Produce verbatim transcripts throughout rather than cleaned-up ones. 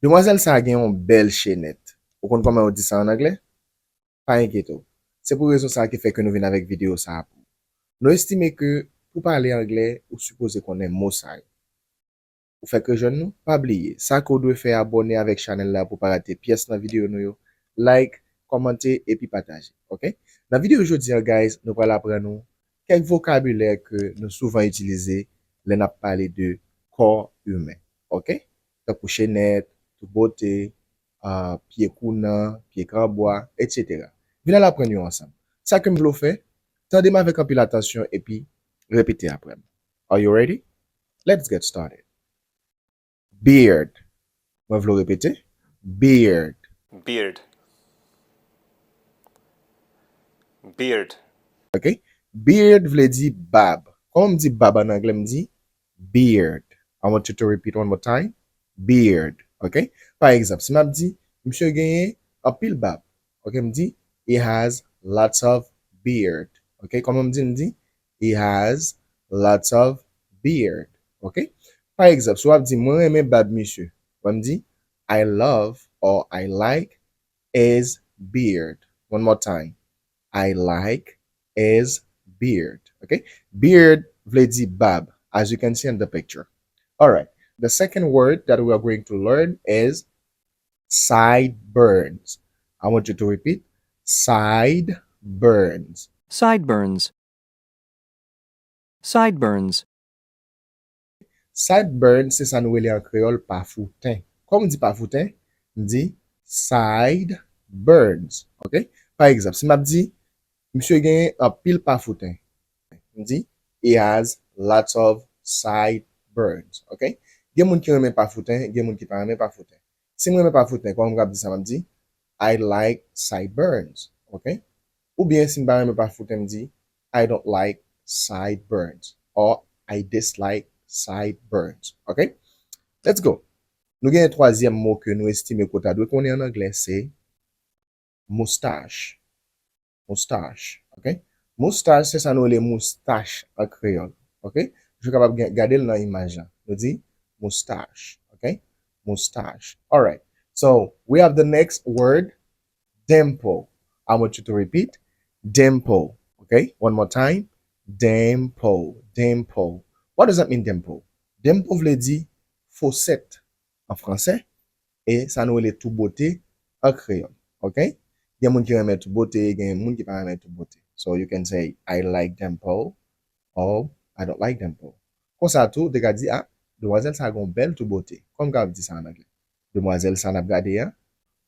Demwazèl sa a gen yon bèl chenèt. Ou konn kòman yo di sa an anglè? Pa enkyete w. Se pou rezon sa a ki fè ke nou vin avèk videyo sa a pou ou. Nou estime ke pou pale anglè, ou sipoze konnen mo sa yo. Ou fèk rejwenn nou? Pa bliye, sa ke w dwe fè, abòne avèk chanèl la pou w pa rate pyès nan videyo nou yo. Like, kòmante, epi pataje, oke? Nan videyo jodi a, guys, nou pral aprann nou kèk vokabilè ke nou souvan itilize lè n ap pale de kò imen, oke? Tankou chenèt, toubote, ah, pye kounan, pye kanbwa, etsetera. Vin al aprann yo ansanm. Sa ke m vle w fè, tande m avèk anpil atansyon epi repete apre m. Are you ready? Let's get started. Beard. Mwen vle w repete. Beard. Beard. Beard. Ok? Beard vle di bab. Kòman m di bab an anglè? M di beard. I want you to repeat one more time. Beard. Ok? Pa egzanp, si m ap di, misye genyen anpil bab. Ok? M di, he has lots of beard. Ok? Kòman m di? M di, he has lots of beard. Ok? Pa egzanp, si w ap di, mwen renmen bab misye. Mwen m di, I love or I like his beard. One more time. I like his beard. Ok? Beard vle di bab, as you can see in the picture. Alright. The second word that we are going to learn is sideburns. I want you to repeat sideburns. Sideburns. Sideburns. Sideburns se sa nou rele an kreyòl pafouten. Kòman m di pafouten? M di sideburns. Ok? Pa egzanp, si m ap di, misye gen anpil pafouten. M di, he has lots of sideburns. Ok? Gen moun ki renmen pafouten, gen moun ki pa renmen pafouten. Si m renmen pafouten, kòman m ka ap di sa? M ap di, I like sideburns. Ok? Oubyen si m pa renmen pafouten, m di, I don't like sideburns. Or, I dislike sideburns. Ok? Let's go. Nou gen twazyèm mo ke nou estime ke w ta dwe konnen an anglè, se moustache. Moustache. Ok? Moustache, se sa nou rele moustach an kreyòl. Ok? Ou kapab gade l nan imaj la. Nou di moustache. Ok? Moustache. Alright. So, we have the next word, dimple. I want you to repeat dimple. Ok? One more time. Dimple. Dimple. What does that mean, dimple? Dimple vle di fosèt an fransè, e sa nou rele toubote an kreyòl. Ok? Gen moun ki renmen toubote, gen moun ki pa renmen toubote. So you can say, I like dimple or I don't like dimple. Konsa tou, ou te ka di, ah, demwazèl sa a gen yon bèl toubote. Kòman m ka di sa an anglè? Demwazèl sa a n ap gade a,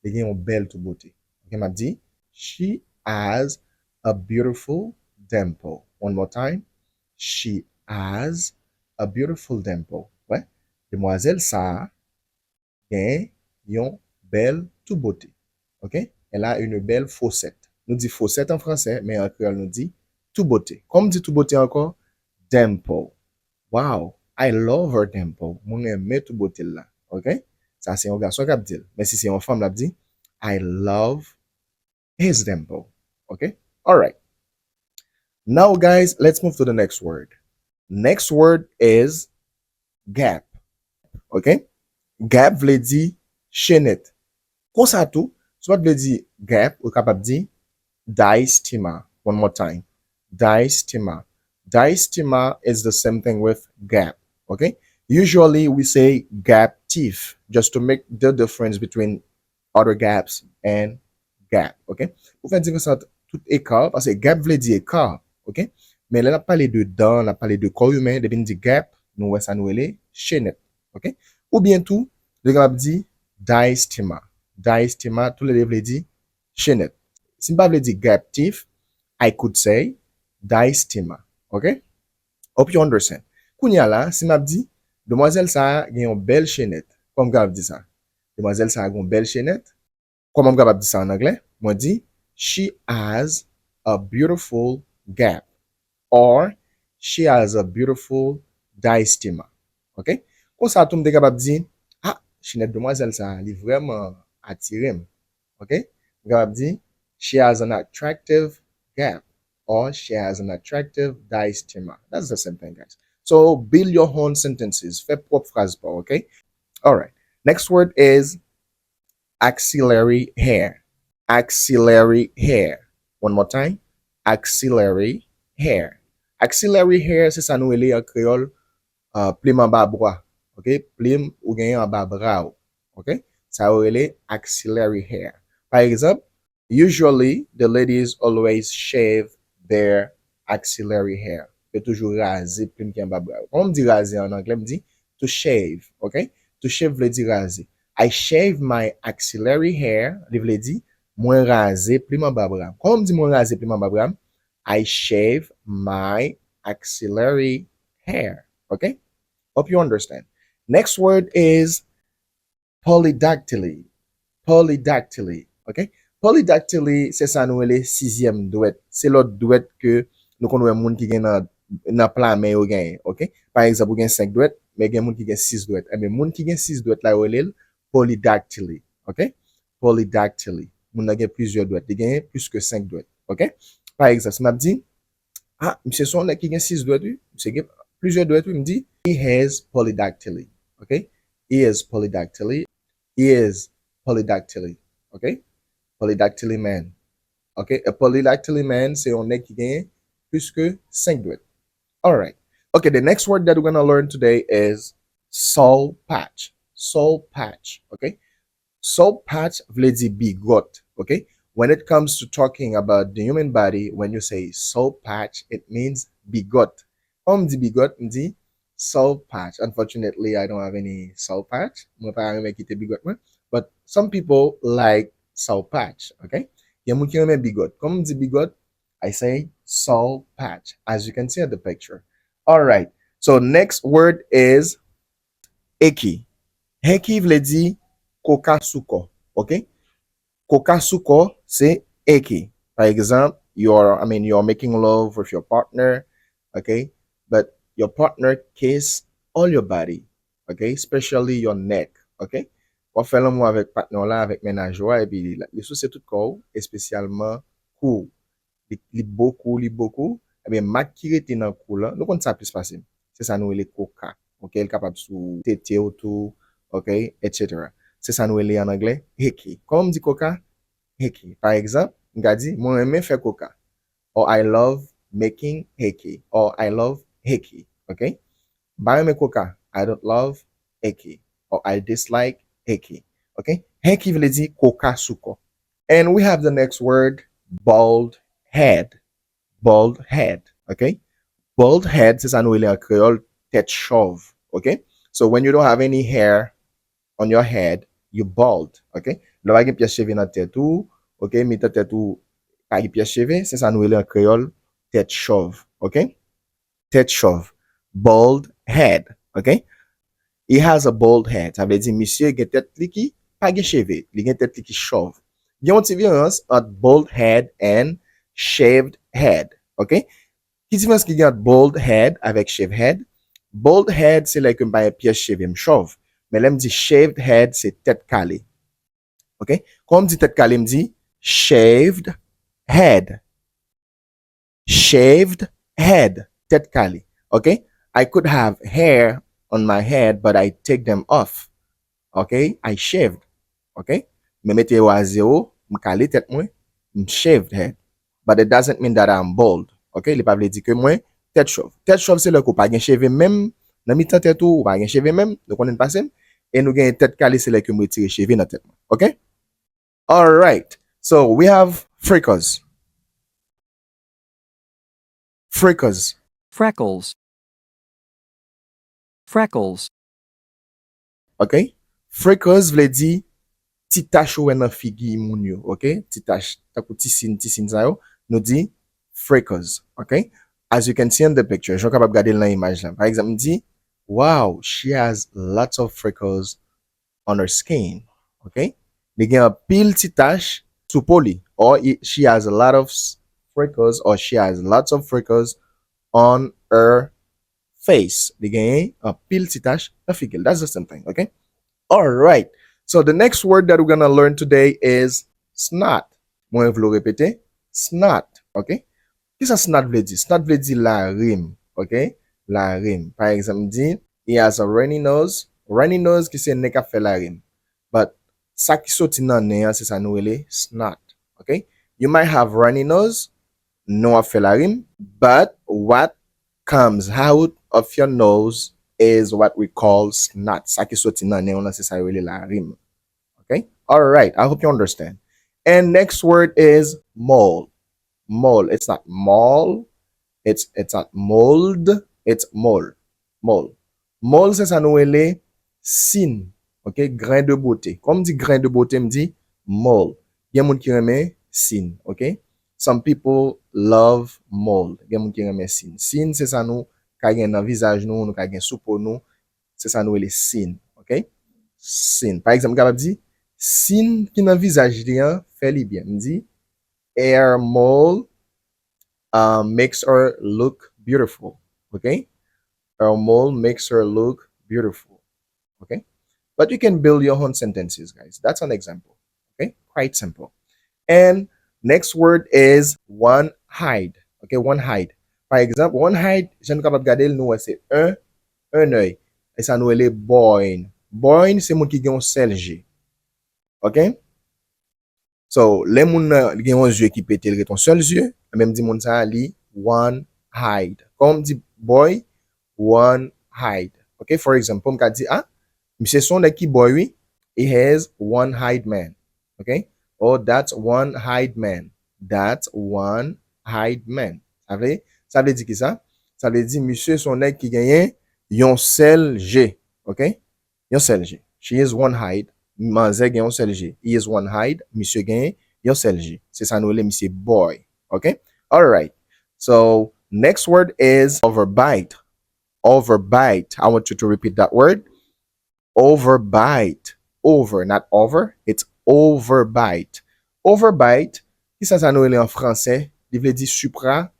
li gen yon bèl toubote. Ok, m ap di, she has a beautiful dimple. One more time. She has a beautiful dimple. Wè, demwazèl sa a gen yon bèl toubote. Ok? Elle a une belle faussette. Nou di fosèt an fransè, men an kreyòl nou di toubote. Kòman m di toubote ankò? Dimple. Wow, I love her dimple. Mwen renmen toubote l la. Ok? Sa se yon gason k ap di l. Men si se yon fanm, l ap di, I love his dimple. Ok? Alright. Now, guys, let's move to the next word. Next word is gap. Ok? Gap vle di chenèt. Konsa tou, si w pa t vle di gap, ou kapab di diastema. One more time. Diastema. Diastema is the same thing with gap. Ok? Usually, we say gap teeth just to make the difference between other gaps and gap. Ok? Pou fè diferans ant tout eka, paske gap vle di eka. Ok? Men lè n ap pale de dan, n ap pale de kò imen, depi n di gap, nou wè sa nou rele chenèt. Ok? Oubyen tou, nou kapab di diastema. Diastema, toulede vle di chenèt. Si m pa vle di gap teeth, I could say diastema. Ok? Hope you understand. Kounye a la, si m ap di, demwazèl sa a gen yon bèl chenèt. Kòman m kapab di sa? Demwazèl sa a gen yon bèl chenèt. Kòman m kapab di sa an anglè? Mwen di, she has a beautiful gap. Or, she has a beautiful diastema. Ok? Konsa tou, m te kapab di, ah, chenèt demwazèl sa a, li vrèman atire m. Ok? M kapab di, she has an attractive gap. Or she has an attractive diastema. That's the same thing, guys. So build your own sentences. Fè pwòp fraz pa w, ok? Alright. Next word is axillary hair. Axillary hair. One more time. Axillary hair. Axillary hair, se sa nou rele an kreyòl, uh, plim anba bra. Ok? Plim ou genyen anba bra w. Ok? Sa yo rele axillary hair. Pa egzanp, usually, the ladies always shave their axillary hair. Yo toujou raze plim ki anba bra yo. Kòman m di raze an anglè? M di to shave, ok? To shave vle di raze. I shave my axillary hair, li vle di mwen raze plim anba bra m. Kòman m di mwen raze plim anba bra m? I shave my axillary hair, ok? Hope you understand. Next word is polydactyly. Polydactyly, ok? Polydactyly, se sa nou rele sizyèm dwèt. Se lòt dwèt ke nou konn wè moun ki gen nan, nan pla men yo genyen, ok? Pa egzanp, ou gen senk dwèt, men gen moun ki gen sis dwèt. Enben, moun ki gen sis dwèt la, yo rele l polydactyly, ok? Polydactyly. Moun nan gen plizyè dwèt. Li genyen plis ke senk dwèt, ok? Pa egzanp, si m ap di, ah, misye se yon nèg ki gen sis dwèt, wi. Misye gen plizyè dwèt, wi. M di, he has polydactyly. Ok? He has polydactyly. He has polydactyly. Ok? Polydactyly man. Ok? A polydactyly man se yon nèg ki gen plis ke senk dwèt. Alright. Okay, the next word that we're gonna learn today is soul patch. Soul patch. Ok? Soul patch vle di bigòt, ok? When it comes to talking about the human body, when you say soul patch, it means bigòt. Kòman m di bigòt? M di soul patch. Unfortunately, I don't have any soul patch. Mwen pa renmen kite bigòt mwen. But some people like soul patch, ok? Gen moun ki renmen bigòt. Kòman m di bigòt? I say soul patch, as you can see at the picture. Alright. So next word is Hickey. Hickey vle di koka sou kò, ok? Koka sou kò, se hickey. Pa egzanp, you're, I mean, you're making love with your partner, ok? But your partner kiss all your body, ok? Especially your neck, ok? W ap fè lanmou avèk patnè w la, avèk mennaj ou a, epi li, li souse tout kò w, espesyalman kou w. Li, li bo kou, li bo kou. Ebyen, mak ki rete nan kou lan, nou konn sa plis fasil. Se sa nou rele koka. Ok, li kapab sou tete w tou, ok, et cetera. Se sa nou rele an anglè, hickey. Kòman m di koka? Hickey. Pa egzanp, m ka di, mwen renmen fè koka. Or I love making hickey. Or I love hickey. Ok? M pa renmen koka. I don't love hickey. Or I dislike hickey. Ok? Hickey vle di koka sou kò. And we have the next word, bald head. Bald head, ok? Bald head, se sa nou rele an kreyòl, tèt chòv, ok? So when you don't have any hair on your head, you bald, ok? Lè w pa gen pyès cheve nan tèt ou, ok, mitan tèt ou pa gen pyès cheve, se sa nou rele an kreyòl, tèt chòv, ok? Tèt chòv, bald head, ok? He has a bald head. Sa vle di misye gen tèt li ki pa gen cheve. Li gen tèt li ki chòv. Gen yon diferans ant bald head and shaved head. Ok? Ki diferans ki gen ant bald head avèk shaved head? Bald head, se lè ke m pa gen pyès cheve, m chòv. Men lè m di shaved head, se tèt kale. Ok? Kòman m di tèt kale, m di shaved head. Shaved head, tèt kale. Ok? I could have hair on my head, but I take them off. Ok? I shaved. Ok? Mwen mete yo a zewo, m kale tèt mwen, m shaved head. But it doesn't mean that I'm bald. Ok? Li pa vle di ke mwen tèt chòv. Tèt chòv se lè ke w pa gen cheve menm, nan mitan tèt ou, ou pa gen cheve menm, nou konnen pase m, e nou gen tèt kale se lè ke m retire cheve nan tèt mwen. Ok? Alright. So we have freckles. Freckles. Freckles. Freckles. Ok? Freckles vle di ti tach ou wè nan figi moun yo, ok? Ti tach, tankou ti sin, ti sin sa yo, nou di freckles, ok? As you can see in the picture, jan w kapab gade l nan imaj la. Pa egzanp, m di, wow, she has lots of freckles on her skin, ok? Li gen anpil ti tach sou po li. Or she has a lot of freckles, or she has lots of freckles on her face. Li genyen anpil ti tach nan figi l. That's the same thing, ok? Alright. So the next word that we're gonna learn today is snot. Mwen vle w repete, snot, ok? Kisa snot vle di? Snot vle di larim, ok? Larim. Pa egzanp, m di, he has a runny nose. Runny nose ki se nèg k ap fè larim. But Sa ki soti nan nen an, se sa nou rele snot. Ok? You might have runny nose, nen w ap fè larim, but what comes out of your nose is what we call snot. Sa ki soti nan nen w lan, se sa yo rele larim. Ok? Alright, I hope you understand. And next word is mole. Mole. It's not mall. It's it's not mold. It's mole. Mole. Mole, se sa nou rele sin. Ok? Grain de beauté. Kan m di grain de beauté, m di mole. Gen moun ki renmen sin. Ok? Some people love mole. Gen moun ki renmen sin. Sin, se sa nou ka gen nan vizaj nou, nou ka gen sou po nou. Se sa nou rele sin. Ok? Sin. Pa egzanp, m kapab di, sin ki nan vizaj li an fè li byen. M di, her mole uh, makes her look beautiful. Ok? Her mole makes her look beautiful. Ok? But you can build your own sentences, guys. That's an example. Ok? Quite simple. And next word is one eyed. Ok? One eyed. Pa egzanp, one eyed, jan nou kapab gade l, nou wè se un, un œil. E sa nou rele born. Born, se moun ki gen yon sèl je. Ok? So, lè moun nan gen yon zye ki pete, l ret yon sèl zye, enben m di moun sa a, li one eyed. Kòman m di boy? One eyed. Ok, for example, m ka di, ah, misye se yon nèg ki boy, wi. He has one eyed man. Ok? Oh, that's one eyed man. That's one eyed man. Sa vle, sa vle di ki sa? Sa vle di misye se yon nèg ki genyen yon sèl je. Ok? Yon sèl je. She is one eyed. Manzè gen yon sèl je. He is one eyed. Misye gen yon sèl je. Se sa nou rele misye boy. Ok? Alright. So, next word is overbite. Overbite. I want you to repeat that word. Overbite. Over, not over. It's overbite. Overbite. Kisa sa nou rele an fransè? Li vle di supra,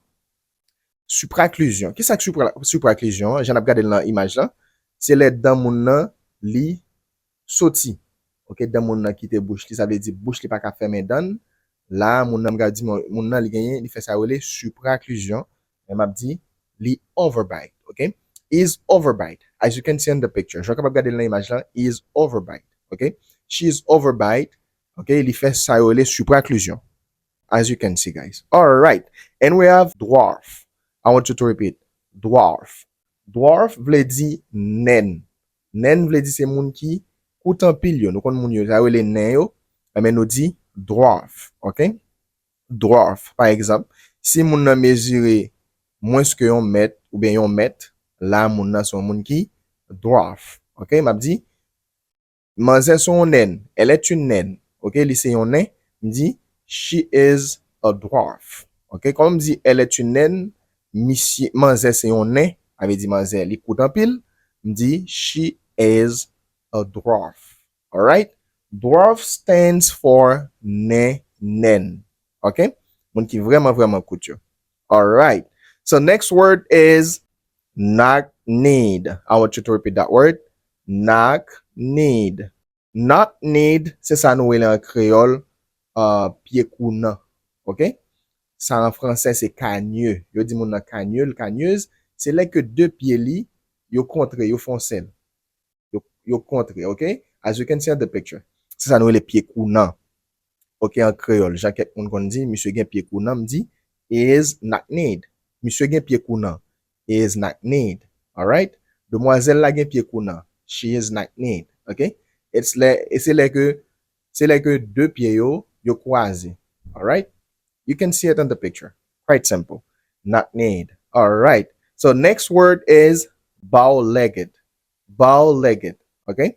supraklizyon. Kisa k supra, supraklizyon an? Jan n ap gade l nan imaj lan, se lè dan moun nan li soti. Ok, dan moun nan kite bouch li, sa vle di bouch li pa ka fèmen dan l. La, moun nan, m ka di moun, moun nan li genyen, li fè sa yo rele supraklizyon. Men m ap di, li overbite, ok? Is overbite. As you can see in the picture. Jan w kapab gade l nan imaj lan, is overbite, ok? She is overbite, ok? Li fè sa yo rele supraklizyon. As you can see, guys. Alright. And we have dwarf. I want you to repeat. Dwarf. Dwarf vle di nèn. Nèn vle di se moun ki kout anpil yo. Nou konn moun yo, sa yo rele nen yo. Enben nou di dwarf, ok? Dwarf. Pa egzanp, si moun nan mezire mwens ke yon mèt oubyen yon mèt, la moun nan se yon moun ki dwarf. Ok? M ap di, manzè se yon nèn. Elle est une naine. Ok? Li se yon nen. M di, she is a dwarf. Ok? Kòman m di, elle est une naine, misye, manzè se yon nen, sa vle di manzè, li kout anpil. M di, she is a dwarf. Alright? Dwarf stands for nen, nèn. Ok? Moun ki vrèman, vrèman kout yo. Alright. So next word is knock-kneed. I want you to repeat that word. Knock-kneed. Knock-kneed, se sa nou rele an kreyòl, uh, pye kounan. Ok? Sa an fransè, se kanye. Yo di moun nan kanye, l kanyeuz. Se lè ke de pye li, yo kontre, yo fè yon sèl. Yo, yo kontre, ok? As you can see in the picture. Se sa nou rele pye kounan. Ok, an kreyòl, jan kèk moun konn di, misye gen pye kounan, m di, he is knock-kneed. Misye gen pye kounan. He is knock-kneed. Alright? Demwazèl la gen pye kounan. She is knock-kneed. Ok? It's lè, e se lè ke, se lè ke de pye yo, yo kwaze. Alright? You can see it in the picture. Quite simple. Knock-kneed. Alright. So next word is bow-legged. Bow-legged. Ok?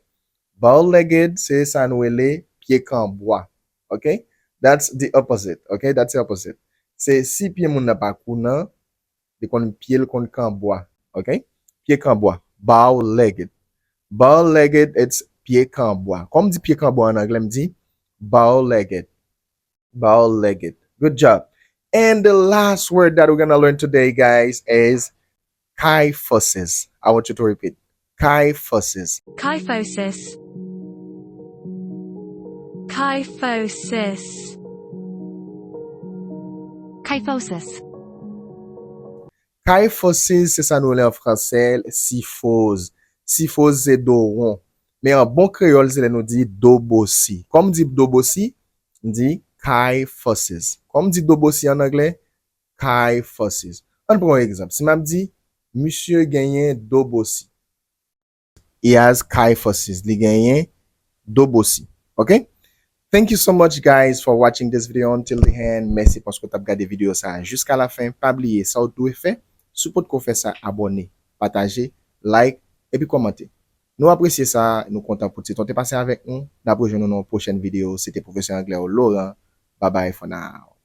Bow-legged, se sa nou rele pye kanbwa. Ok? That's the opposite. Ok? That's the opposite. Se si pye moun nan pa kounan, li konn pye l konn kanbwa. Ok? Pye kanbwa. Bow-legged. Bow-legged, it's pye kanbwa. Kòman m di pye kanbwa an anglè, m di bow-legged. Bow-legged. Good job. And the last word that we're gonna learn today, guys, is kyphosis. I want you to repeat. Kyphosis. Kyphosis. Kyphosis. Kyphosis. Kyphosis, se sa nou rele an fransè, sifoz. Sifoz se do won. Men an bon kreyòl, se lè nou di dobosi. Kòm di dobosi, m di kyphosis. Kòm di dobosi an anglè, kyphosis. Ann pran yon egzanp. Si m ap di, misye genyen dobosi. He has kyphosis. Li genyen dobosi. Ok? Thank you so much, guys, for watching this video until the end. Mèsi paske w t ap gade videyo sa a jiska la fen. Pa bliye, sa w dwe fè, si w potko fè sa, abòne, pataje, like, epi kòmante. Nou apresye sa, nou kontan pou ti tan w te pase avèk nou. N ap rejwenn nou nan yon pwochèn videyo. Se te pwofesè anglè w, Laurent. Bye bye for now.